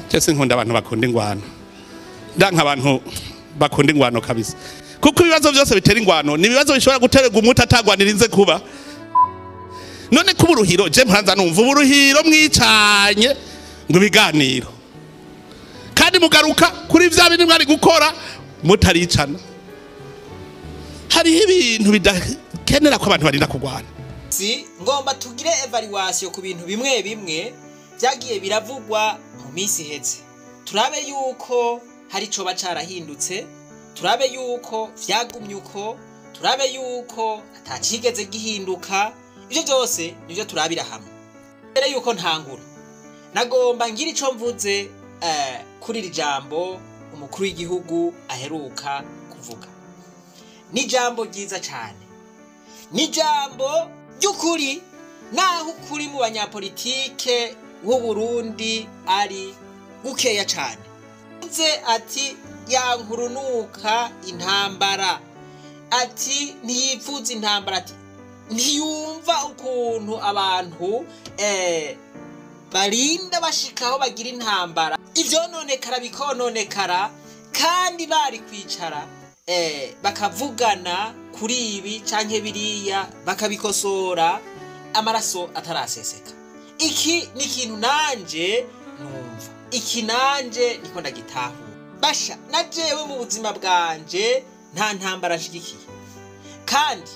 Cyese nkunda abantu bakunda ingwano, ndanka abantu bakunda ingwano kabisa, kuko ibibazo byose bitera ingwano ni ibibazo bishobora guterwa umuti atagwanirinze kuba. None kuburuhiro je mpanza numva uburuhiro mwicanye ngo ibiganiro, kandi mugaruka kuri vya bindi mwari gukora mutaricana. Hariho ibintu bidakenera ko abantu barinda kurwana. Si ngomba tugire evaluation ku bintu bimwe bimwe byagiye biravugwa mu minsi iheze, turabe yuko hari ico bacarahindutse, turabe yuko vyagumye uko, turabe yuko atacigeze gihinduka. Ivyo byose nivyo turabira hamwe. Mbere yuko ntangura, nagomba ngira ico mvuze kuri iri jambo umukuru w'igihugu aheruka kuvuga. Ni jambo ryiza cyane, ni jambo ry'ukuri, naho ukuri mu banyapolitike w'u Burundi ari gukeya cyane. Nze ati yankurunuka intambara, ati ntiyipfuza intambara, ati ntiyumva ukuntu abantu barinda bashikaho bagira intambara, ivyononekara bikononekara, kandi bari kwicara bakavugana kuri ibi canke biriya bakabikosora amaraso ataraseseka. Iki ni ikintu nanje numva, iki nanje niko ndagitahura. Basha na jewe mu buzima bwanje nta ntambara nshigikiye, kandi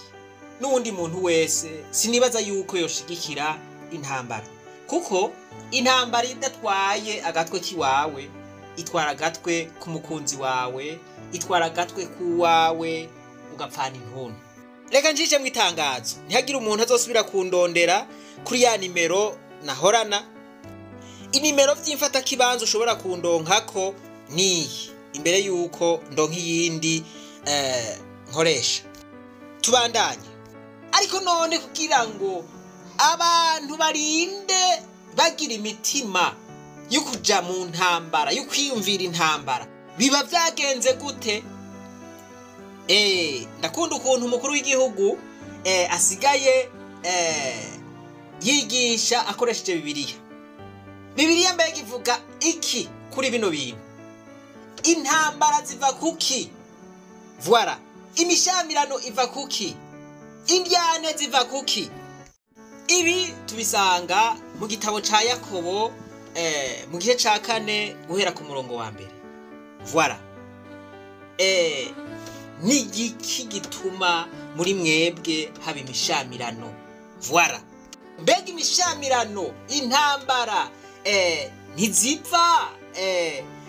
n'uwundi muntu wese sinibaza yuko yoshigikira intambara, kuko intambara idatwaye agatwe kiwawe itwara agatwe k'umukunzi wawe, itwara agatwe k'uwawe, ugapfana intuntu. Reka njije mu itangazo, ntihagire umuntu azosubira kundondera kuri ya nimero nahorana. Inimero vy'imfatakibanza ushobora kundonkako niyi, imbere yuko ndonka iyindi nkoresha. Tubandanye. Ariko none kugira ngo abantu barinde bagira imitima yo kuja mu ntambara, yo kwiyumvira intambara, biba vyagenze gute? Ndakunda ukuntu umukuru w'igihugu asigaye yigisha akoresheje Bibiliya. Bibiliya mbega ivuga iki kuri bino bintu? Intambara ziva kuki? Voilà. Imishamirano iva kuki? Indyane ziva kuki? Ibi tubisanga mu gitabo ca Yakobo mu gice ca 4 guhera ku murongo wa 1. Voilà. Ni igiki gituma muri mwebwe haba imishamirano? Voilà. Mbega imishamirano, intambara ntiziva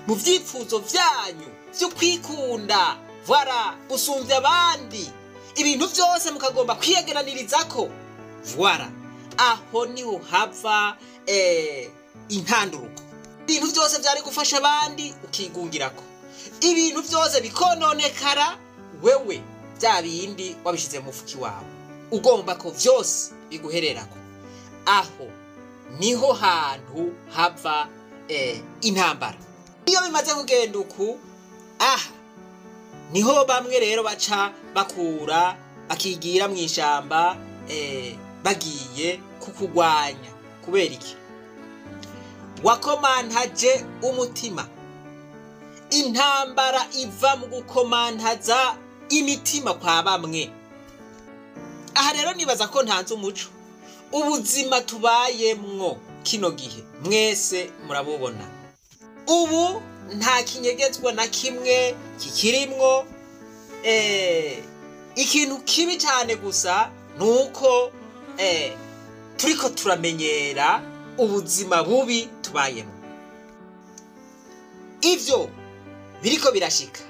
mu vyifuzo vyanyu vyo kwikunda, voilà, gusumvya abandi, ibintu vyose mukagomba kwiyegeranirizako. Voilà. Aho niho hava intanduruko. Ibintu vyose vyari gufasha abandi ukigungirako, ibintu vyose bikononekara, wewe bya bindi wabishize mu mufuki wawe, ugomba ko vyose biguhererako. Aho niho hantu hava intambara. Iyo bimaze kugenda uku, aha niho bamwe rero baca bakura bakigira mu ishamba bagiye kukugwanya. Kubera iki? Wakomantaje umutima. Intambara iva mu gukomantaza imitima kwa bamwe. Aha rero nibaza ko ntanze umuco. Ubuzima tubayemwo kino gihe mwese murabubona. Ubu nta kinyegezwa na kimwe kikirimwo. Ikintu kibi cyane gusa nuko turiko turamenyera ubuzima bubi tubayemo. Ivyo biriko birashika,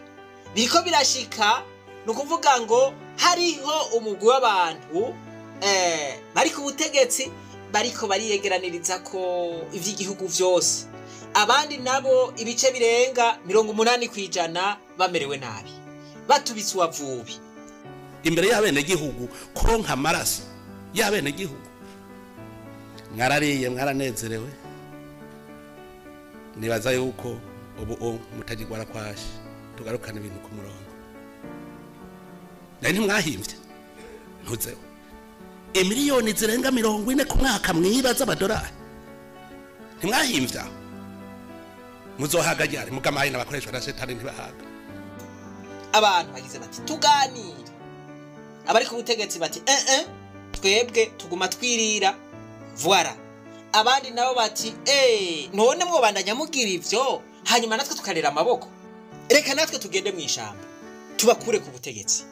biriko birashika, nukuvuga ngo hariho umugwi w'abantu bari ku butegetsi bariko bariyegeraniriza ko ivy'igihugu vyose, abandi nabo ibice birenga 80% bamerewe nabi, batubitswe uwavubi imbere y'abenegihugu kuronka amaraso y'abenegihugu. Mwarariye, mwaranezerewe, nibaza yuko ubu mutagirwara kwashi tugarukana ibintu ku murongo. Nari ntimwahimvye ntuzeho imiliyoni zirenga 40 ku mwaka mwiba z'amadolari, ntimwahimvye aho. Muzohaga ryari? Mugamaye n'abakoreshwa na shetani ntibahaga. Abantu bagize bati tuganire, abari ku butegetsi bati eh twebwe tuguma twirira, voilà. Abandi nabo bati none mwobandanya mugira ivyo, hanyuma natwe tukarera amaboko, reka natwe tugende mu ishamba tubakure ku butegetsi.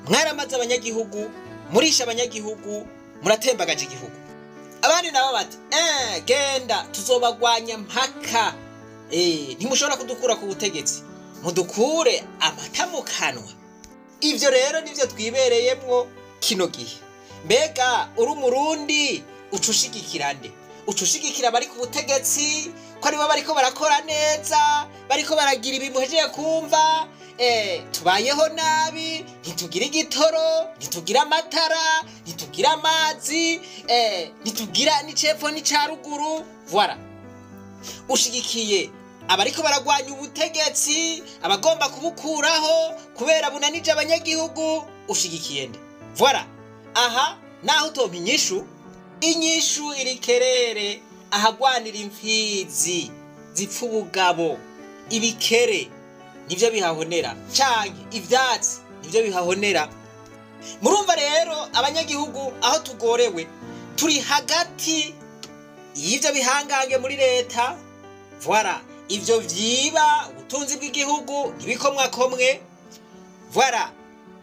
Mwaramaze abanyagihugu, murisha abanyagihugu, muratembagaje igihugu. Abandi nabo bati genda tuzobagwanya mpaka, ntimushobora kudukura ku butegetsi, mudukure amata mu kanwa. Ivyo rero nivyo twibereyemwo kino gihe. Mbega uri umurundi ucushigikira nde? Ucushigikira abari ku butegetsi ko aribo bariko barakora neza, bariko baragira ibimuhejeje kumva, tubayeho nabi, ntitugira igitoro, ntitugira amatara, ntitugira amazi, ntitugira n'icepfo n'icaruguru, voilà. Ushigikiye abariko baragwanya ubutegetsi, abagomba kubukuraho kubera bunanije abanyagihugu, ushigikiye nde? Voilà. Aha naho utompa inyishu, inyishu iri kerere ahagwanira imfizi zipfa ubugabo, ibikere nivyo bihahonera, canke ivyatsi nivyo bihahonera. Murumva rero abanyagihugu aho tugorewe, turi hagati y'ivyo bihangange muri leta, voilà, ivyo vyiba ubutunzi bw'igihugu ntibikomwakomwe, voilà,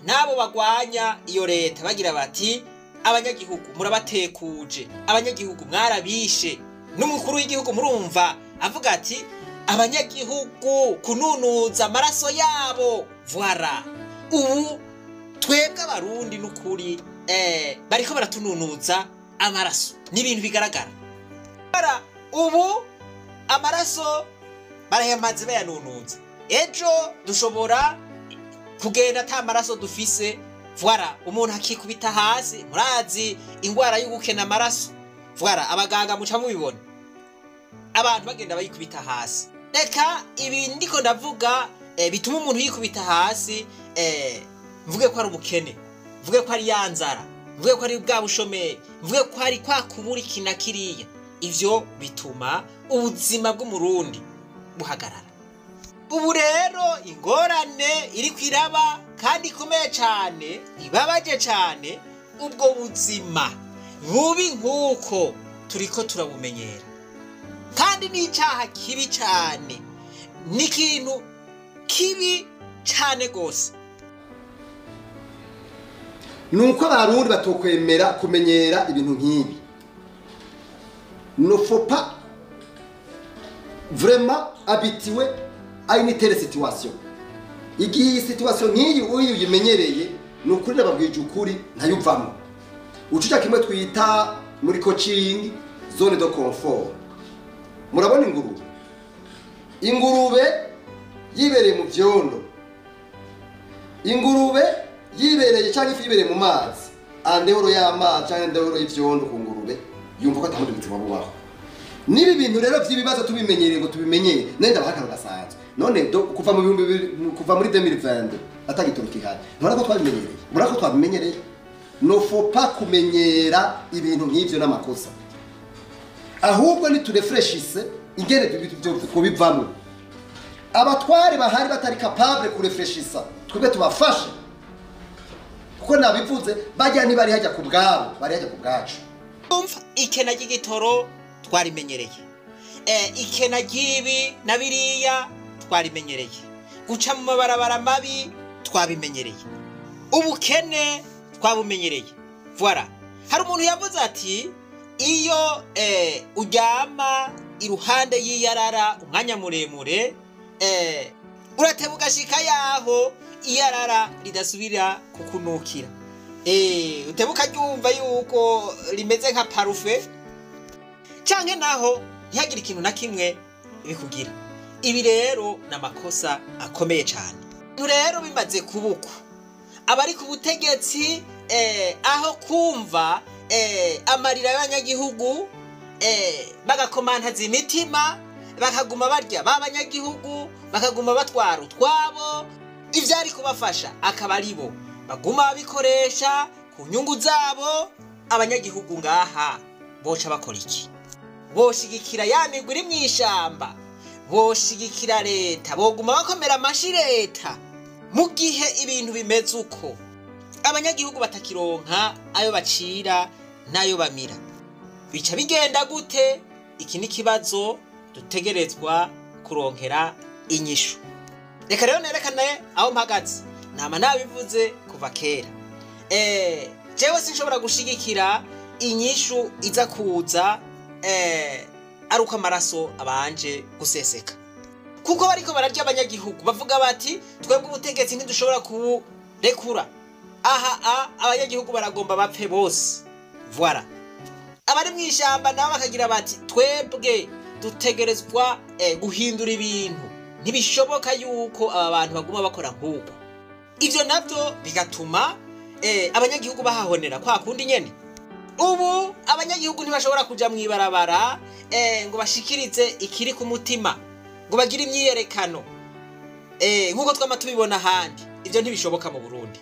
nabo bagwanya iyo leta bagira bati abanyagihugu murabatekuje, abanyagihugu mwarabishe. N'umukuru w'igihugu murumva avuga ati abanyagihugu kununuza amaraso yabo, voilà. Ubu twebwe abarundi n'ukuri bariko baratununuza amaraso, ni ibintu bigaragara. Voilà, ubu amaraso barayamaze bayanunuza, ejo dushobora kugenda ata maraso dufise, voilà, umuntu akikubita hasi. Murazi ingwara y'ugukena amaraso, voilà, abaganga muca mubibona, abantu bagenda bayikubita hasi. Reka ibi ndiko ndavuga bituma umuntu yikubita hasi, mvuge ko ari ubukene, mvuge ko ari yanzara, mvuge ko ari bwa bushomeri, mvuge ko ari kwa kubura iki na kiriya. Ivyo bituma ubuzima bw'umurundi buhagarara. Ubu rero ingorane iri kwiraba kandi ikomeye cyane, ibabaje cyane, ubwo buzima bubi nk'uko turiko turabumenyera, kandi n'icaha kibi cyane, n'ikintu kibi cyane gose. Nuko abarundi batokwemera kumenyera ibintu nk'ibi. Ne faut pas vraiment habituer à une telle situation. Igihe iyi situation nk'iyi uyu uyimenyereye, ni ukuri nababwije ukuri ntayuvamo. Ucuca kimwe twita muri coaching zone de confort. Murabona ingurube, ingurube yibereye mu vyondo, ingurube yibereye cyangwa ifi yibereye mu mazi, andehoro y'amazi cyangwa andehoro y'ivyondo, ku ngurube yumva ko atamundi buzima bubaho. Nibi bintu rero vy'ibibazo tubimenyereye ngo tubimenyere, nenda bahakana gasanzwe. None do kuva mu 2000, kuva muri 2022 atagitoro kihari, ntubona ko twabimenyereye? Murabona ko twabimenyereye? Ne faut pas kumenyera ibintu nk'ivyo n'amakosa, ahubwo niturefreshise ingene kubivamo. Abatware bahari batari capable kurefreshisa, twebwe tubafashe, kuko nabivuze bajya ntibari hajya ku bwabo, bari hajya ku bwacu. Umva, ikena ry'igitoro twarimenyereye, ikena ry'ibi na biriya twarimenyereye, guca mu mabarabara mabi twabimenyereye, ubukene twabumenyereye, voilà. Hari umuntu yavuze ati iyo uryama iruhande y'iyarara umwanya muremure, urateba ugashika yaho iyarara ridasubira kukunukira, uteba ukaryumva yuko rimeze nka parufe, canke naho ntihagire ikintu na kimwe bikugira. Ibi rero ni amakosa akomeye cyane. Rero bimaze kubukwa, abari ku butegetsi aho kumva amarira y'abanyagihugu, bagakomantaza imitima, bakaguma barya b'abanyagihugu, bakaguma batwara utwabo, ivyari kubafasha akaba aribo baguma babikoresha ku nyungu zabo. Abanyagihugu ngaha boca bakora iki? Boshigikira ya migwi iri mw'ishamba Boshigikira leta, boguma bakomera amashi leta mu gihe ibintu bimeze uko, abanyagihugu batakironka ayo bacira n'ayo bamira? Bica bigenda gute? Iki ni kibazo dutegerezwa kuronkera inyishu. Reka rero nerekane aho mpagaze. Nama nabivuze kuva kera, jewe sinshobora gushigikira inyishu iza kuza ari uko amaraso abanje guseseka, kuko bariko bararya abanyagihugu. Bavuga bati: "Twebwe ubutegetsi ntidushobora kuburekura aha." Abanyagihugu baragomba bapfe bose. Voilà. Abari mw'ishamba nabo bakagira bati: "Twebwe dutegerezwa guhindura ibintu, ntibishoboka yuko aba bantu baguma bakora nk'uko." Ivyo navyo bigatuma abanyagihugu bahahonera kwa kundi nyene. Ubu abanyagihugu ntibashobora kuja mw'ibarabara ngo bashikirize ikiri ku mutima, ngo bagire imyiyerekano nk'uko twama tubibona ahandi. Ivyo ntibishoboka mu Burundi.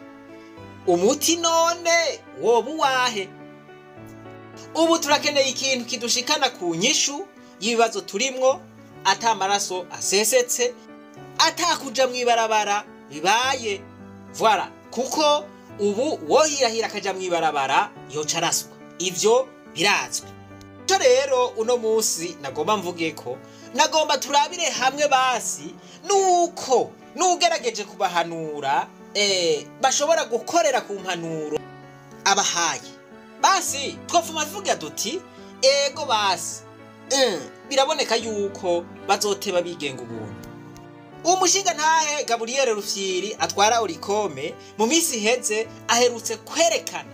Umuti none woba uwahe? Ubu turakeneye ikintu kidushikana ku nyishu y'ibibazo turimwo ata maraso asesetse, atakuja mw'ibarabara bibaye. Voilà, kuko ubu wohirahira akaja mw'ibarabara yoca araswa, ivyo birazwi. Ico rero uno munsi nagomba mvuge ko nagomba turabire hamwe basi nuko n'ugerageje kubahanura bashobora gukorera ku mpanuro abahaye. Basi twofuma tuvuga duti: ego basi, biraboneka yuko bazoteba bigenga ubuntu. Umushinga ntahe Gaburiyeri Rufyiri atwara Olucome mu minsi iheze aherutse kwerekana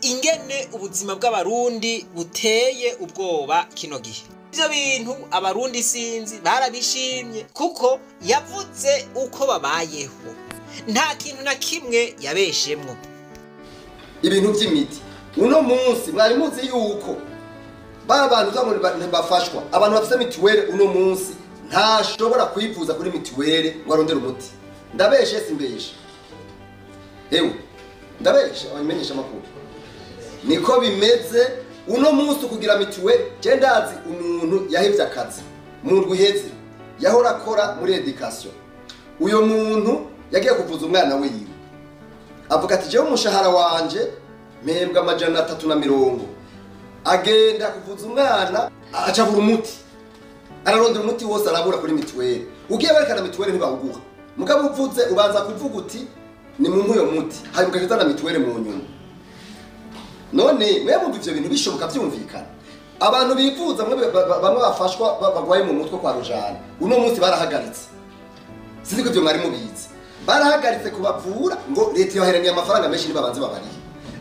ingene ubuzima bw'Abarundi buteye ubwoba kino gihe. Ivyo bintu Abarundi sinzi barabishimye, kuko yavuze uko babayeho, nta kintu na kimwe yabeshemwo. Ibintu by'imiti, uno munsi mwari muzi yuko ba bantu uza ntibafashwa? Abantu bafite mituweli uno munsi ntashobora kwivuza kuri mituweli ngo arondere umuti. Ndabeshe? Simbeshe? Ewe, ndabeshe? Abamenyesha amakuru, niko bimeze. Uno munsi kugira mituweli, je ndazi umuntu yahevye akazi mu ndwi iheze, yahora akora muri éducation. Uyo muntu yagiye kuvuza umwana wiwe, avuga ati: "Jewe umushahara wanje mpembwa 320." Agenda kuvuza umwana, acabura umuti, ararondera umuti wose arabura kuri mituweli. Ugiye werekana mituweli ntibawuguha. Mugabo uvuze, ubanza kuvuga uti: "Ni mu uyo muti", hanyuma ugaca uzana mituweli mu nyuma. None mwe mumva ivyo bintu bishoboka, vyumvikana? Abantu bivuza mwe bamwe bafashwa bagwaye mu mutwe kwa Rujana, uno munsi barahagaritse. Sinzi ko ivyo mwari mubizi. Barahagaritse kubavura ngo leta yoheraniye amafaranga menshi, nibabanze babarihe.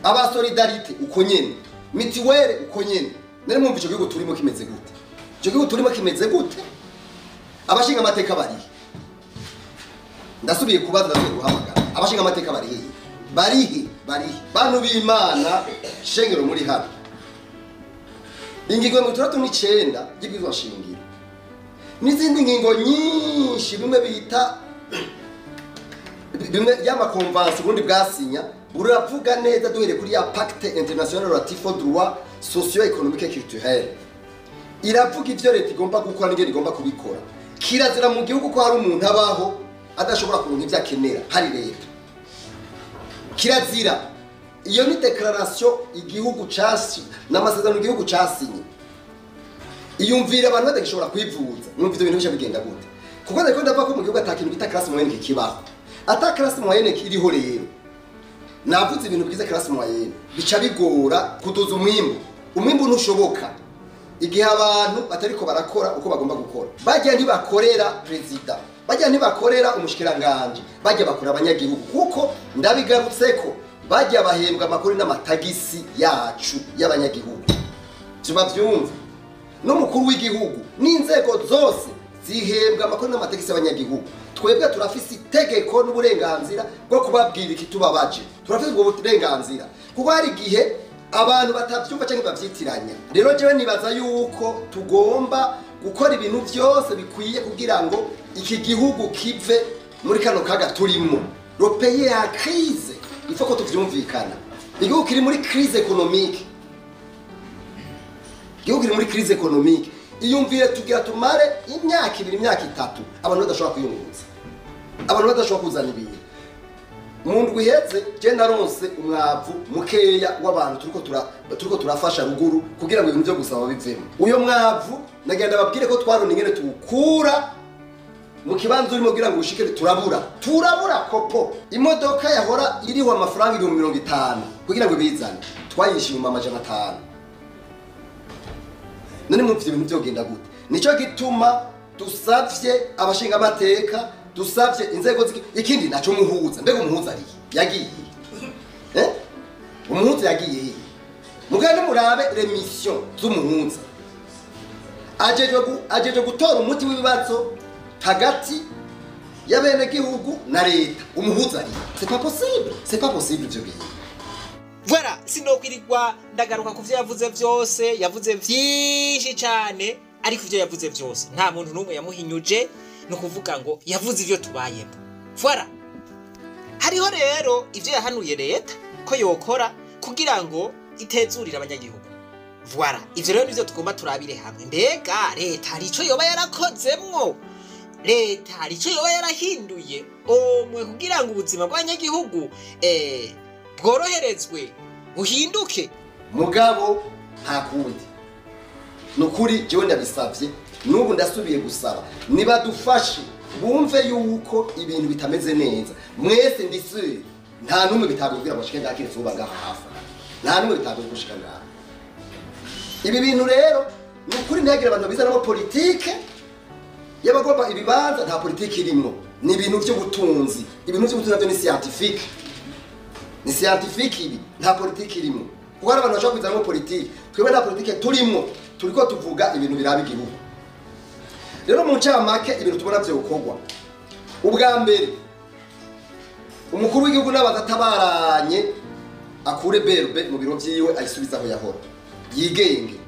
Aba solidarité uko nyene, mituweli uko nyene. Nari mwumva ico gihugu turimo kimeze gute? Ico gihugu turimo kimeze gute? Abashinga amateka barihe? Ndasubiye kubaza, ndasubiye guhamagara: abashinga amateka barihe? Barihe? Barihe? Bantu b'Imana, shengero muri hano, ingingo 69 y'ibwirizwa shingiro n'izindi ngingo nyinshi, bimwe bita bimwe y'ama conventions ubundi bwasinya, buravuga neza. Duhereye kuri ya Pacte international relatif aux droits socio-économiques et culturels, iravuga ivyo leta igomba gukora n'ingene igomba kubikora. Kirazira mu gihugu ko hari umuntu abaho adashobora kuronka ivyo akenera hari leta. Kirazira. Iyo ni déclaration igihugu casi n'amasezerano igihugu casinye. Iyumvira abantu badagishobora kwivuza. Mwumva ivyo bintu bica bigenda gute? Kuko ndiko ndavuga ko mu gihugu ata kintu bita classe moyenne kikibaho. Ata classe moyenne kiriho rero, navuze ibintu bigize classe moyenne, bica bigora kuduza umwimbu. Umwimbu ntushoboka igihe abantu batariko barakora uko bagomba gukora. Bajya ntibakorera perezida, bajya ntibakorera umushikiranganje, bajya bakora abanyagihugu. Kuko ndabigarutseko, bajya bahembwa amakuru n'amatagisi yacu y'abanyagihugu, tubavyumve. N'umukuru w'igihugu n'inzego zose zihembwa amakuru n'amatagisi y'abanyagihugu. Twebwe turafise itegeko n'uburenganzira bwo kubabwira ikitubabaje. Turafise ubwo burenganzira, kuko hari igihe abantu batavyumva canke bavyitiranya. Rero jewe nibaza yuko tugomba gukora ibintu vyose bikwiye kugira ngo iki gihugu kive muri kano kaga turimo. Le pays est en crise, il faut ko tuvyumvikana. Igihugu kiri muri crise économique, igihugu kiri muri crise économique. Iyumvire tugira tumare imyaka 2, imyaka 3 abantu badashobora kwiyunguruza, abantu badashobora kuzana ibintu. Mu ndwi iheze je naronse umwavu mukeya w'abantu turiko turafasha ruguru kugira ngo ibintu byo gusaba bivemo. Uyo mwavu nagenda babwire ko twarona ingene tuwukura mu kibanza urimo kugira ngo ushike, turabura kopo. Imodoka yahora iriho amafaranga 50,000 kugira ngo bizane, twayishyuye 500. None mwumva ibintu byogenda gute? Nico gituma dusavye abashinga amateka, dusavye inzego ikindi naco muhuza. Mbega umuhuza ari yagiye? Umuhuza yagiye. Mugende murabe remission z'umuhuza. Ajeje gutora umuti w'ibibazo hagati y'abenegihugu na leta. Umuhuza ari. C'est pas possible. C'est pas possible ivyo bintu. Voilà, sinokwirirwa ndagaruka kuvyo yavuze vyose, yavuze vyinshi cane, ariko ivyo yavuze vyose nta muntu n'umwe yamuhinyuje, no kuvuga ngo yavuze ivyo tubayemo. Voilà. Hariho rero ivyo yahanuye leta ko yokora kugira ngo itezurire abanyagihugu. Voilà, ivyo rero nivyo tugomba turabire hamwe. Mbega leta hari ico yoba yarakozemwo? Leta hari ico yoba yarahinduye omwe kugira ngo ubuzima bw'abanyagihugu bworoherezwe, buhinduke? Mugabo nta kundi, nukuri jewe ndabisavye, n'ubu ndasubiye gusaba nibadufashe bumve yuko ibintu bitameze neza. Mwese ndisi nta numwe bitagubwira ngo shike ngakire vuba ngaha hafa, nta numwe bitagubwira gushika ngaha. Ibi bintu rero nukuri ntihagira abantu bizanamo politike y'abagomba ibibanza. Nta politike irimwo, ni ibintu by'ubutunzi. Ibintu by'ubutunzi navyo ni scientifique, ni scientifique ibi, nta politike irimwo. Kuko hari abantu bashobora kwizanamo politike, twebwe nta politike turimwo, turiko tuvuga ibintu biraba igihugu. Rero mu ncamake ibintu tubona vyokorwa, ubwa mbere umukuru w'igihugu n'abadatabaranye akure berbe mu biro vyiwe ayisubize aho yahora, yigenge,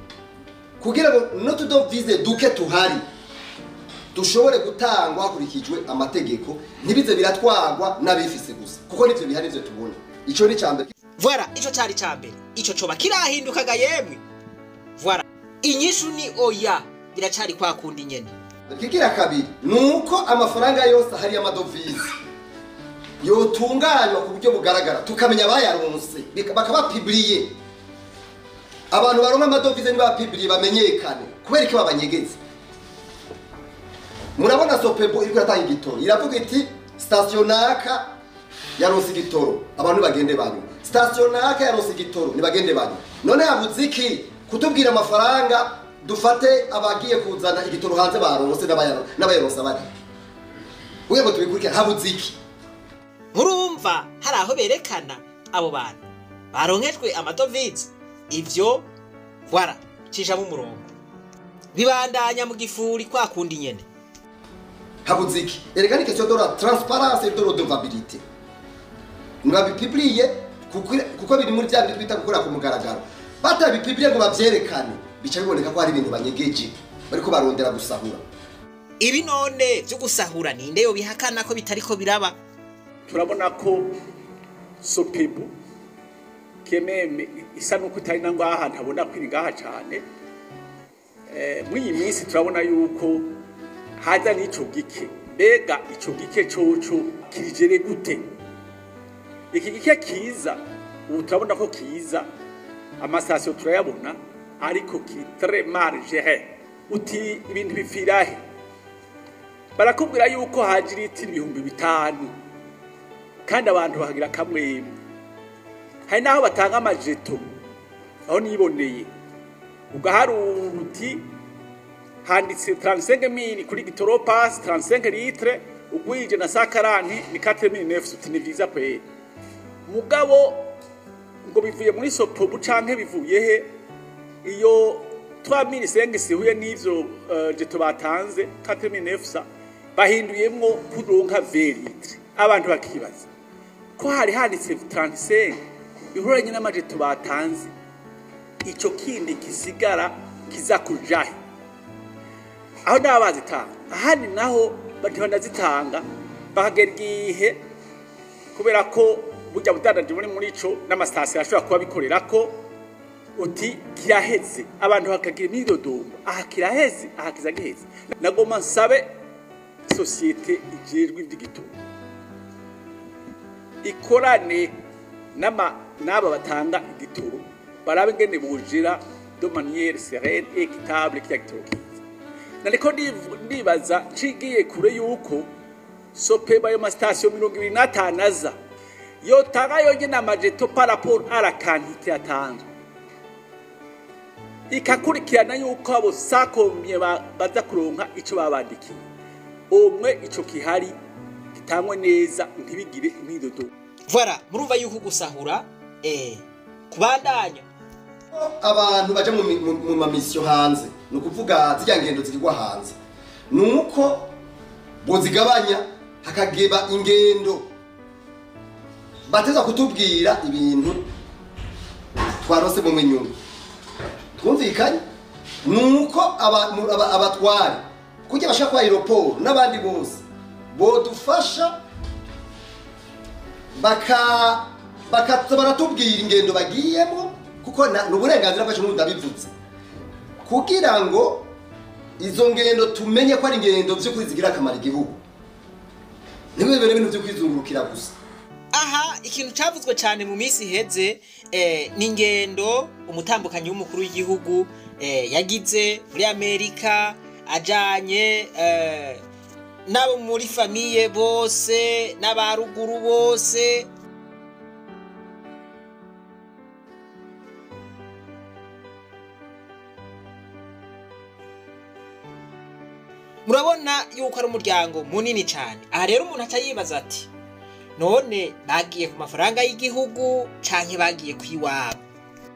kugira ngo n'utudovize duke tuhari dushobore gutangwa hakurikijwe amategeko, ntibize biratwagwa n'abifise gusa, kuko nivyo bihari nivyo tubona. Ico ni cambere. Voilà, ico cari cambere. Ico coba kirahindukaga yemwe. Voilà, inyishu ni oya, biracari kwa kundi nyene. Kigira kabiri nuko amafaranga yose hari amadovize yotunganywa ku buryo bugaragara, tukamenya abayaronse bakabapibliye. Abantu baronka amadovize nibapibliye bamenyekane, kubera iki babanyegeze? Murabona Sopebu iriko iratanga igitoro, iravuga iti station naka yaronse igitoro, abantu bagende banywe. Station naka yaronse igitoro, nibagende banywe. None yavuze iki kutubwira amafaranga dufate abagiye kuzana igitoro hanze baronse n'abayaronse bari? Uye ngo tubikurikire, habuze iki? Murumva hari aho berekana abo bantu baronkejwe amadovize. Ivyo voilà, cisha mu murongo, bibandanya mu gifuri kwa kundi nyene. Habuze iki? Erega ni question de la transparence et de redevabilité. Nibabipibliye kuko biri muri bya bintu twita gukora ku mugaragaro. Batabipibliye ngo bavyerekane, bica biboneka ko hari ibintu banyegeje bariko barondera gusahura. Ibi none vyo gusahura ninde yo bihakana ko bitariko biraba? Turabona ko Sopebu kememe isa nuko itari na ngaha, ntabona kwiri ngaha cyane. Muri iyi minsi turabona yuko haza n'ico gike. Mbega ico gike coco kirijere gute? Iki gike kiza ubu turabona ko kiza, amasasiyo turayabona, ariko kiri très mal géré. Uti ibintu bipfirahe? Barakubwira yuko haje litiro 5000 kandi abantu bahagira kamwemwe. Hari naho batanga amajeto, aho niboneye ugaharuti handitse 35000 kuri gitoro pass 35 litre, ugwije na sakaranti ni 4900. Uti ni vyiza kweri, mugabo ngo bivuye muri Sopobu canke bivuye he? Iyo 3500 sihuye n'ivyo jeto batanze 4900, bahinduyemwo kuronka 20 litre. Abantu bakibaza ko hari handitse 35 bihuranye n'amajeto batanze, ico kindi kisigara kiza kujahe? Aho ndabazitanga, ahandi naho banazitanga bakagera igihe, kubera ko burya budandaji muri ico n'amasitasiyo ashobora kuba bikorera ko Uti kiraheze, abantu bakagira imyidodombo, aha kiraheze, aha kiza giheze. Nagomba nsabe société ijejwe ivy'igitoro ikorane n'aba batanga igitoro, barabe ingene bujira de manière sereine et équitable kirya gitoro kiza. Nariko ndibaza ncigiye kure yuko SOPEBU ayo masitasiyo 25 aza yotanga yonyene amajeto par rapport à la quantité yatanzwe, ikakurikirana yuko abo sakomye baza kuronka ico babandikiye, umwe ico kihari gitangwe neza, ntibigire imyidodo. Voilà, murumva yuko gusahura kubandanya. Abantu baja mu ma missions hanze, ni ukuvuga zirya ngendo zigirwa hanze, ni uko bozigabanya hakageba ingendo bateza kutubwira ibintu twarose mu minyungu twumvikanye. Nuko abatwari kujya bashaka kwa aéroport n'abandi bose bodufasha baka baratubwira ingendo bagiyemo, kuko ni uburenganzira bwacu n'ubu ndabivuze, kugira ngo izo ngendo tumenye ko ari ingendo by'ukuri zigira akamaro igihugu, ntibibere ibintu byo kwizungurukira gusa. Aha ikintu cavuzwe cyane mu minsi iheze ni ingendo umutambukanyi w'umukuru w'igihugu yagize muri Amerika, ajanye n'abo muri famille bose n'abaruguru bose. Murabona yuko ari umuryango munini cyane. Aha rero umuntu aca yibaza ati none bagiye ku mafaranga y'igihugu canke bagiye kwiwabo?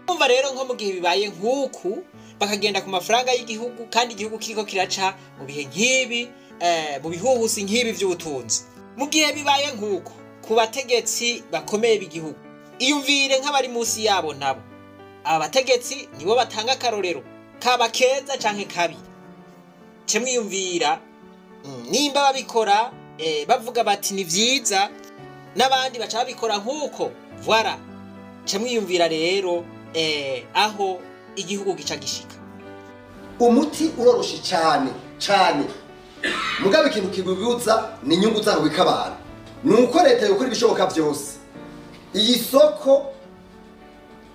Umva rero nko mu gihe bibaye nk'uku bakagenda ku mafaranga y'igihugu, kandi igihugu kiriko kiraca mu bihe nk'ibi, mu bihuhusi nk'ibi vy'ubutunzi, mu gihe bibaye nk'uku ku bategetsi bakomeye b'igihugu, iyumvire nk'abari munsi yabo nabo. Aba bategetsi nibo batanga akarorero kaba keza canke kabi. Ce mwiyumvira nimba babikora bavuga bati ni vyiza, n'abandi baca babikora nk'uko. Voilà, ce mwiyumvira rero aho igihugu gica gishika. Umuti uroroshe cyane cyane, mugabe ikintu kigubuza ni inyungu zaho bikabana. Nuko leta yokora ibishoboka byose, iyi soko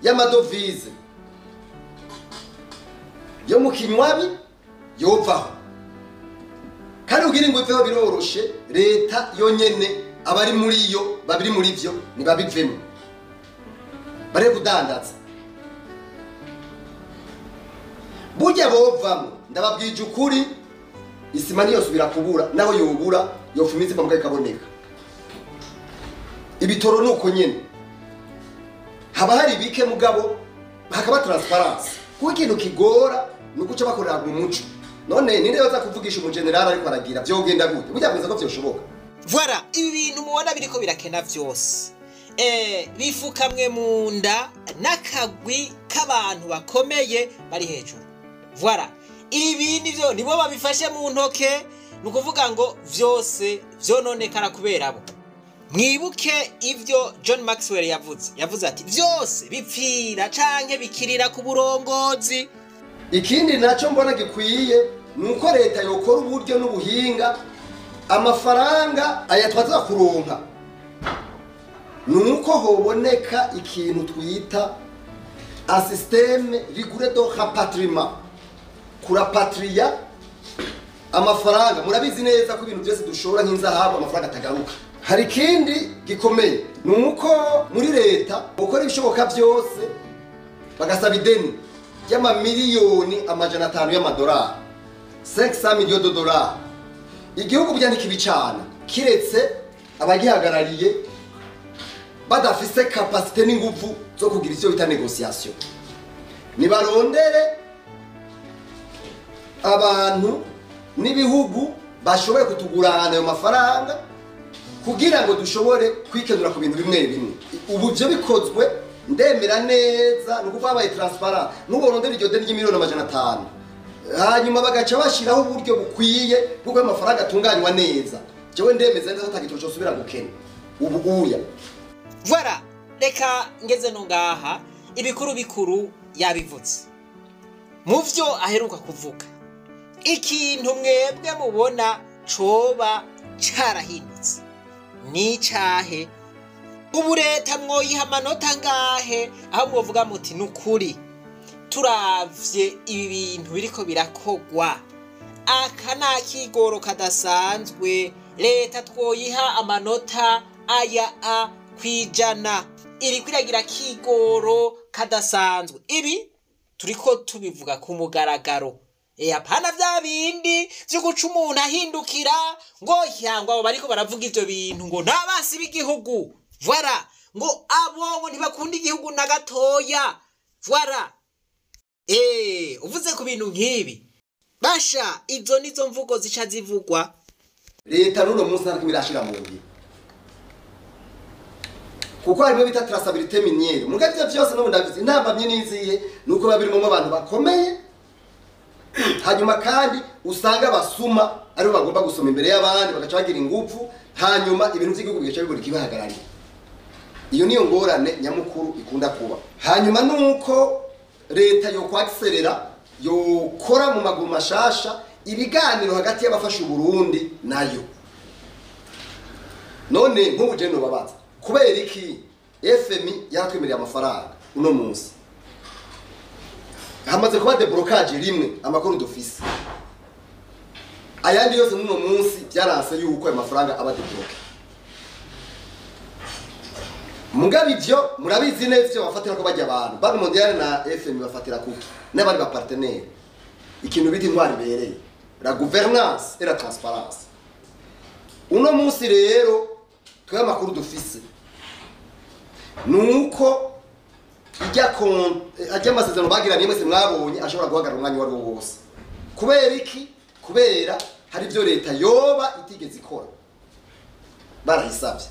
y'amadovize yo mu kinywabi yovaho, kandi kugira ngo iveho biroroshe, leta yonyene abari muri yo babiri muri vyo ntibabivemo, bare kudandaza burya bovamo. Ndababwije ukuri, isima ntiyosubira kubura, naho yobura yofuma iziva mugabe ikaboneka. Ibitoro nuko nyene haba hari bike, mugabo hakaba transparence, kuko ikintu kigora ni uguca bakorera mu muco. None ninde yoza kuvugisha umugenerali ariko aragira vyogenda gute? Burya bwiza ko vyoshoboka. Voilà, ibi bintu mubona biriko birakena vyose bifukamwe mu nda n'akagwi k'abantu bakomeye bari hejuru. Voilà, ibi nivyo nibo babifashe mu ntoke, ni ukuvuga ngo vyose vyononekara kubera bo. Mwibuke ivyo John Maxwell yavuze, yavuze ati vyose bipfira canke bikirira ku burongozi. Ikindi naco mbona gikwiye nuko leta yokora uburyo n'ubuhinga, amafaranga ayatwaza kuronka, nuko hoboneka ikintu twita un système rigoureux de rapatriement, kurapatria amafaranga. Murabizi neza ko ibintu byose dushora nk'inzahabu amafaranga atagaruka. Hari ikindi gikomeye nuko muri leta bokora ibishoboka byose bagasaba ideni ry'amamiliyoni 500 y'amadolari, 500 millions de dollars. Igihugu burya ntikibicana kiretse abagihagarariye badafise capacité n'inguvu zo kugira icyo bita négociation. Nibarondere abantu n'ibihugu bashoboye kutugurana ayo mafaranga kugira ngo dushobore kwikenura ku bintu bimwe bimwe. Ubu byo bikozwe ndemera neza, nuko babaye transparent, n'uborondera iryo deni ry'imiliyoni 500, hanyuma bagaca bashiraho uburyo bukwiye bw'uko ayo mafaranga atunganywa neza. Jewe ndemeza neza ko atagitoro cosubira gukena ubu uya. Voilà, reka ngeze no ngaha ibikuru bikuru Yabivuze mu vyo aheruka kuvuga. Ikintu mwebwe mubona coba carahindutse ni icahe? Ubu leta mwoyiha amanota ngahe, aho mwovuga muti nukuri turavye ibi bintu biriko birakogwa, aka ni akigoro kadasanzwe, leta twoyiha amanota aya a kwijana, iriko iragira akigoro kadasanzwe? Ibi turiko tubivuga ku mugaragaro. Apana vya bindi vyo guca umuntu ahindukira ngo hyangwa abo bariko baravuga ivyo bintu ngo n'abasi b'igihugu, voilà, ngo abo ngo ntibakunda igihugu na gatoya, voilà. Uvuze ku bintu nk'ibi basha, izo nizo mvugo zica zivugwa. Leta n'uno munsi nta kimwe irashira mu ngiro, kuko harimo bita traçabilité minière. Muga ivyo vyose n'ubu ndabizi, intambamyi n'izihe? Nuko biba birimwo abantu bakomeye, hanyuma kandi usanga abasuma aribo bagomba gusoma imbere y'abandi, bagaca bagira ingufu, hanyuma ibintu vy'igihugu bigaca bibura ikibahagarariye. Iyo niyo ngorane nyamukuru ikunda kuba. Hanyuma nuko leta yo kwakiserera, yokora mu maguru mashasha ibiganiro hagati y'abafasha Uburundi nayo. None nk'ubu je nobabaza, kubera iki FMI yaratwemereye amafaranga, uno munsi hamaze kuba déblocage rimwe? Amakuru dufise ayandi yose, n'uno munsi byaranse yuko ayo mafaranga aba débloqué. Mugabe ivyo murabizi neza, ivyo bafatira ko bajya abantu Banque mondiale na FMI bafatira kuki n'abandi ba partenaire, ikintu bita intwari ibereye, la gouvernance et la transparence. Uno munsi rero twe amakuru dufise nuko ijya amasezerano bagiranye mwese mwabonye ashobora guhagarara umwanya uwo ari wo wose. Kubera iki? Kubera hari ibyo leta yoba itigeze ikora barahisabye.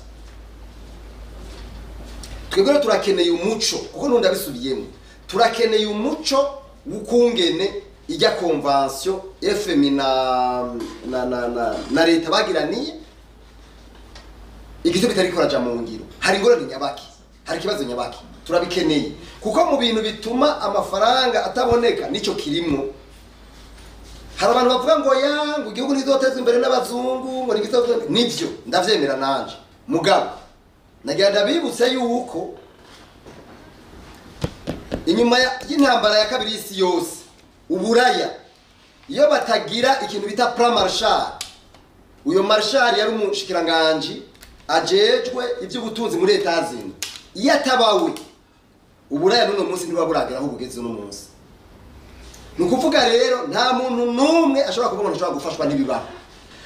Twebwe rero turakeneye umuco, kuko nundi abisubiyemo, turakeneye umuco w'ukungene ijya convention FMI na leta bagiraniye igito bitari koraja mu ngiro. Hari ingorane nyabaki, hari ikibazo nyabaki? Turabikeneye, kuko mu bintu bituma amafaranga ataboneka nico kirimwo. Hari abantu bavuga ngo ya ngo igihugu ntizotezwa imbere n'abazungu, ngo ntigizotezwa. Nivyo, ndavyemera nanje. Mugabo nagira ndabibutse yuko inyuma y'intambara ya kabiri y'isi yose, Uburaya iyo batagira ikintu bita Plan Marshall, uyo Marshall yari umushikiranganji ajejwe iby'ubutunzi muri Etazini, iyo atabawe Uburaya n'uno munsi ntibuba buragera aho bugeze uno munsi. Ni ukuvuga rero nta muntu n'umwe ashobora kuvuga ngo ntashobora gufashwa n'ibibaho.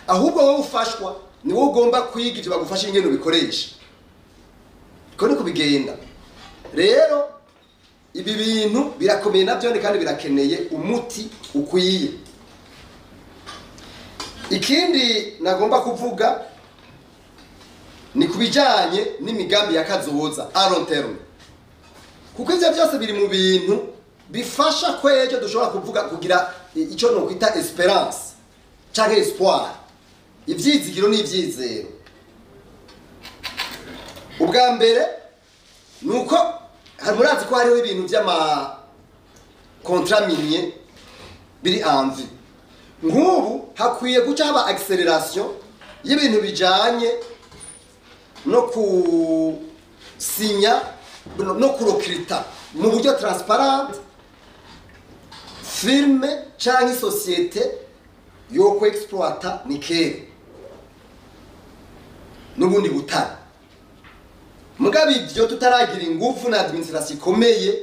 Ahubwo wowe ufashwa ni wowe ugomba kwiga ibyo bagufasha ingene ubikoresha, ko niko bigenda. Rero ibi bintu birakomeye nabyo kandi birakeneye umuti ukwiye. Ikindi nagomba kuvuga ni ku bijyanye n'imigambi ya kazoza à long terme, kuko ivyo byose biri mu bintu bifasha ko ejo dushobora kuvuga kugira icyo nokwita espérance canke espoir, ivyizigiro n'ivyizero. Ubwa mbere nuko hari, murazi ko hariho ibintu vy'ama contrat minier biri en vue. Nk'ubu hakwiye guca haba accélération y'ibintu bijanye no kusinya no kurecruta mu buryo transparent firme canke société yo ku exploita nickel n'ubundi butare. Mugabe ivyo tutaragira ingufu na administration ikomeye,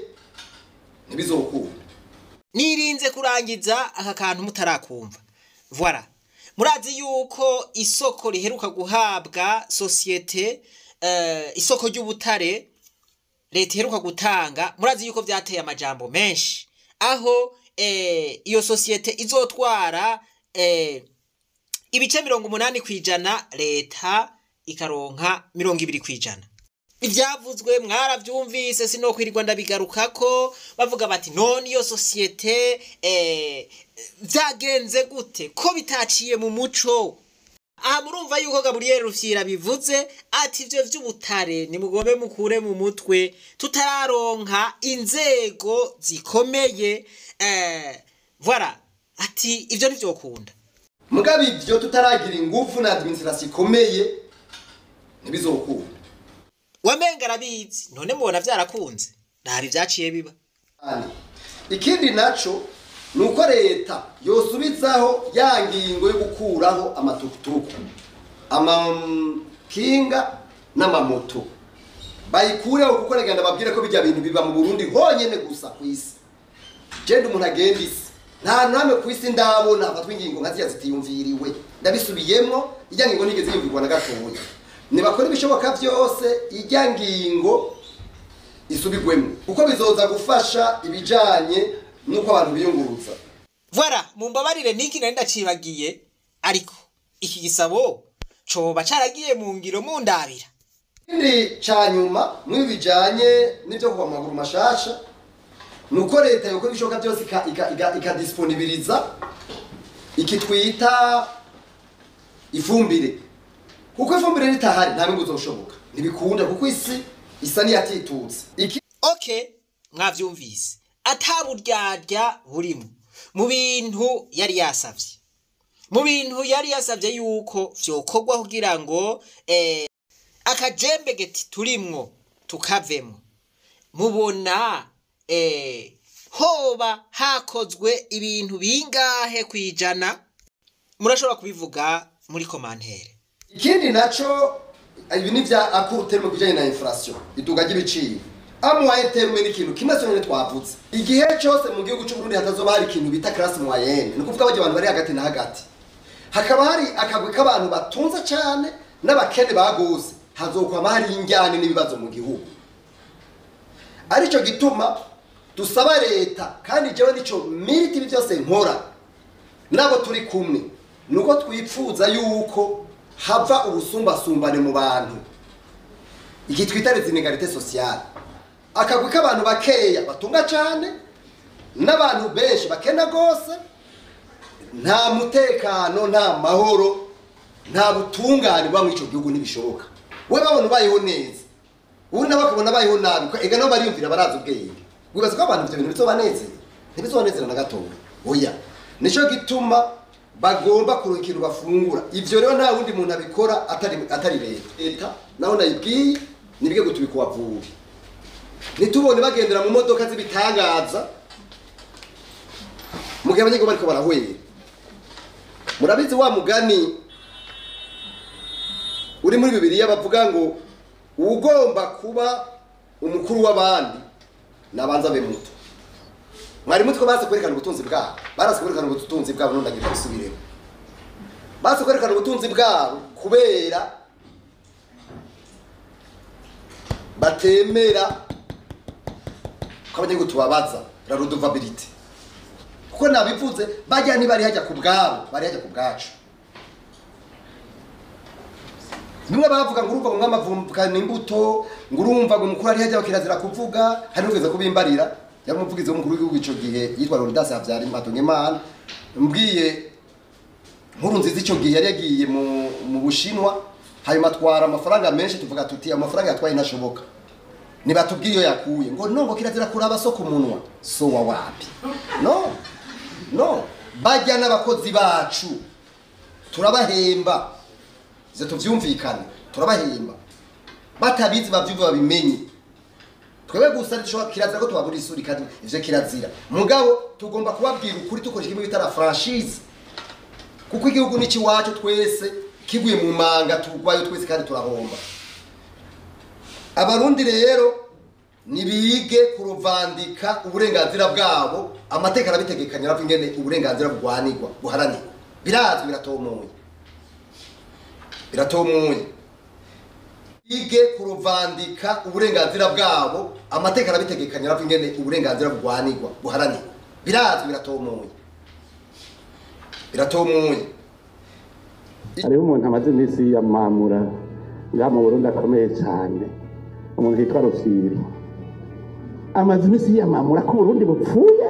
ntibizokunda. Nirinze kurangiza aka kantu mutarakumva. Voilà, murazi yuko isoko riheruka guhabwa société, isoko ry'ubutare leta iheruka gutanga, murazi yuko vyateye amajambo menshi, aho iyo société izotwara ibice 80%, leta ikaronka 20%. Ivyavuzwe mwaravyumvise, sinokwirirwa ndabigarukako. Bavuga bati none iyo société vyagenze gute ko bitaciye mu muco? Aha murumva yuko Gabriel Rufyira bivuze ati ivyo vy'ubutare nimugombe mukure mu mutwe tutararonka inzego zikomeye. Voilà, ati ivyo ntivyokunda. Mugabe ivyo tutaragira ingufu na administration ikomeye ntibizokunda. Wamenga arabizi, none mubona vyarakunze, nabi vyaciye biba. Ikindi naco nuko leta yosubizaho ya ngingo yo gukuraho amatukutuku, amakinga n'amamoto, bayikureho kuko reganda babwire ko bijya bintu biba mu Burundi honyene gusa ku isi. Jenda umuntu agenda isi nta namwe ku isi ndabona hafatwa ingingo nka ziriya zitiyumviriwe. Ndabisubiyemwo, ijya ngingo ntigeze yumvirwa na gatoya. Nibakora ibishoboka byose ijya ngingo isubigwemo, kuko bizoza gufasha ibijanye nuko abantu biyunguruza. Voilà, mumbabarire niki nari ndacibagiye, ariko iki gisabo coba caragiye mu ngiro mundabira. Ikindi ca nyuma muri bijanye n'ivyo kuva mu maguru mashasha nuko leta yokora ibishoboka byose ikadisponibiliza iki twita ifumbire, kuko ifumbire ritahari nta mwimbu uzoshoboka, ntibikunda kuko isi isa n'iyatitutse. Okay, mwavyumvise ataburyarya burimo mu bintu yari yasavye, mu bintu yari yasavye yuko vyokorwa kugira ngo akajembegeti turimwo tukavemo. Mubona hoba hakozwe ibintu bingahe kwijana? Murashobora kubivuga muri commentaire. Ikindi naco ibi ni vya à court terme bijanye na inflation, iduga ry'ibiciro. À moyen terme ni ikintu kimwe cyonyine twavutse. Igihe cyose mu gihugu cy'u Burundi hatazoba hari ikintu bita classe moyenne, ni ukuvuga abantu bari hagati na hagati, hakaba hari akagwi k'abantu batunze cyane n'abakene bagose, hazokwama hari injyane n'ibibazo mu gihugu. Arico gituma dusaba leta, kandi jewe nico militi byose nkora nabo turi kumwe, nuko twipfuza yuko hava ubusumbasumbane mu bantu, iki twita les inégalités sociales. Akagwi k'abantu bakeya batunga cyane n'abantu benshi bakena gose, nta mutekano, nta mahoro, nta butungane buba muri ico gihugu, ntibishoboka. We babona ubayeho neza, ubu nabo bakabona bayeho nabi, ega nabo bariyumvira, barazi ubwenge. Wibaza ko abantu ivyo bintu bizobanezera? Ntibizobanezera na gatoya. Oya, nico gituma bagomba kuronka ikintu bafungura. Ivyo rero nta wundi muntu abikora atari leta. Leta naho nayibwiye nibige gutubikwa vuba, nitubone bagendera mu modoka z'ibitangaza mu gihe abanyagihugu bariko barahwera. Murabizi wa mugani uri muri Bibiliya bavuga ngo ugomba kuba umukuru w'abandi nabanza be muto. Mwari mutwe baze kwerekana ubutunzi bwabo, baraze kwerekana ubutunzi bwabo, none ndagira gusubiremo. Baze kwerekana ubutunzi bwabo kubera batemera ko abanyagihugu tubabaza la redevabilité. Kuko nabivuze bajya ntibari hajya ku bwabo, bari hajya ku bwacu. Nimwe bavuga ngo urumva ngo mwamavumvukana imbuto, ngo urumva ngo umukuru ari hajya bakirazira kuvuga, hari n'ugeze kubimbarira. Yari umuvugizi w'umukuru w'igihugu ico gihe yitwa Leonidas Habyarimana, mbwiye nkuru nziza ico gihe yari yagiye mu Bushinwa, hanyuma atwara amafaranga menshi, tuvuga tuti amafaranga yatwaye ntashoboka, nibatubwiye iyo yakuye, ngo no ngo kirazira kuraba so ku munwa, so wa wapi? No no, bajya n'abakozi bacu turabahemba, izo tuvyumvikane, turabahemba batabizi bavyumva babimenye. Twebwe gusa dushobora kirazira ko tubabura isuri kandi ivyo kirazira, mugabo tugomba kubabwira ukuri dukoresha kimwe bita la franchise, kuko igihugu ni ciwacu twese, kiguye mu manga tugwayo twese kandi turahomba. Abarundi rero nibige kuruvandika uburenganzira bwabo, amateka arabitegekanya aravuga ingene uburenganzira bugwanirwa buharanirwa, birazwi, biratomoye, biratomoye. Bige kuruvandika uburenganzira bwabo, amateka arabitegekanya aravuga ingene uburenganzira bugwanirwa buharanirwa, birazwi, biratomoye, biratomoye. Hariho umuntu amaze iminsi yiyamamura ngaha mu Burundi akomeye cyane, umuntu yitwa Rufyiri, amaze iminsi yiyamamura ko Burundi bupfuye.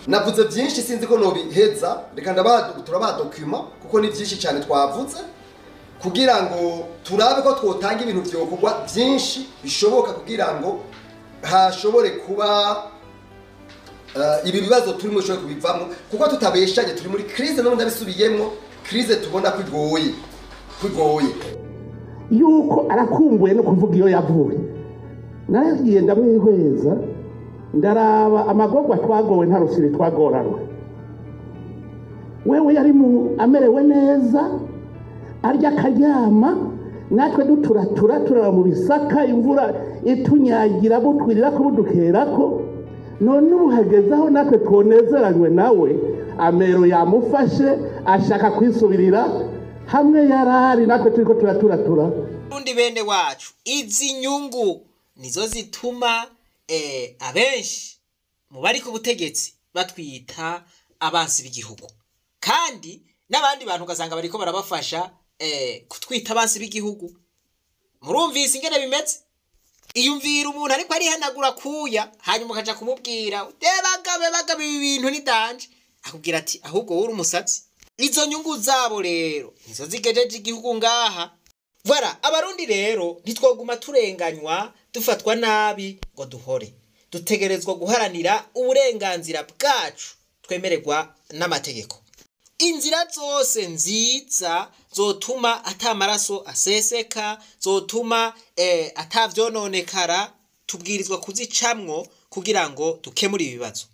Navuze byinshi, sinzi ko nobiheza. Reka ndabaha, turabaha document kuko ni byinshi cyane twavuze, kugira ngo turabe ko twotanga ibintu vyokorwa byinshi bishoboka kugira ngo hashobore kuba ibi bibazo turimo bishobore kubivamo, kuko tutabeshanye turi muri crise. None ndabisubiyemwo, crise tubona ko igoye, ko igoye. Yuko arakumbuye no kuvuga iyo yavuye. Naragiye ndamwihweza, ndaraba amagorwa twagowe, nta rusiri twagoranwe. Wewe yari mu amerewe neza, arya akaryama, natwe duturatura turara mu bisaka, imvura itunyagira, butwirira ko budukerako. None ubu hageze aho natwe twonezeranywe nawe, amero yamufashe, ashaka kwisubirira hamwe yarari, natwe turiko turaturatura. Undi bene wacu, izi nyungu nizo zituma abenshi mu bari ku butegetsi batwita abansi b'igihugu, kandi n'abandi bantu ugasanga bariko barabafasha kutwita abansi b'igihugu. Murumvise ingene bimeze? Iyumvira umuntu ariko arihanagura kuya, hanyuma ukaja kumubwira bagabe bagabe, ibi bintu ni danger, akubwira ati ahubwo wowe uri umusatsi. Izo nyungu zabo rero nizo zigejeje igihugu ngaha. Voilà, Abarundi rero ntitwoguma turenganywa, dufatwa nabi ngo duhore. Dutegerezwa guharanira uburenganzira bwacu twemererwa n'amategeko. Inzira zose nziza zotuma ata maraso aseseka, zotuma atavyononekara, tubwirizwa kuzicamwo kugira ngo dukemure ibibazo.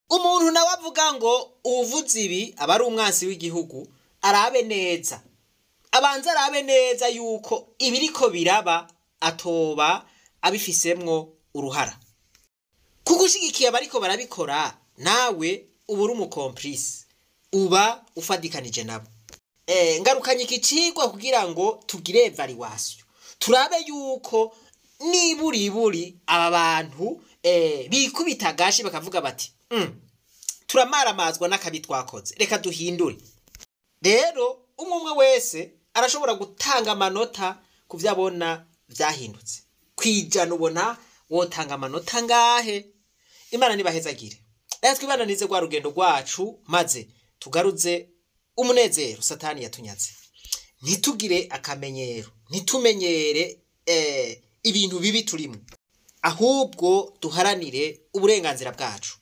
Umuntu nawe avuga ngo uwuvuze ibi aba ari umwansi w'igihugu, arabe neza, abanza arabe neza yuko ibiriko biraba atoba abifisemwo uruhara, kuko ushigikiye abariko barabikora nawe uba uri umu complice, uba ufadikanije nabo. Ngarukanye iki cigwa kugira ngo tugire évaluation, turabe yuko niburiburi aba bantu bikubita agashi bakavuga bati turamaramazwa n'akabi twakoze, reka duhindure. Rero umwe umwe wese arashobora gutanga amanota ku vyo abona vyahindutse. Kwijana ubona wotanga amanota ngahe? Imana nibahezagire. Reka twibananize rwa rugendo rwacu, maze tugaruze umunezero Satani yatunyaze. Ntitugire akamenyero, ntitumenyere ibintu bibi turimo, ahubwo duharanire uburenganzira bwacu.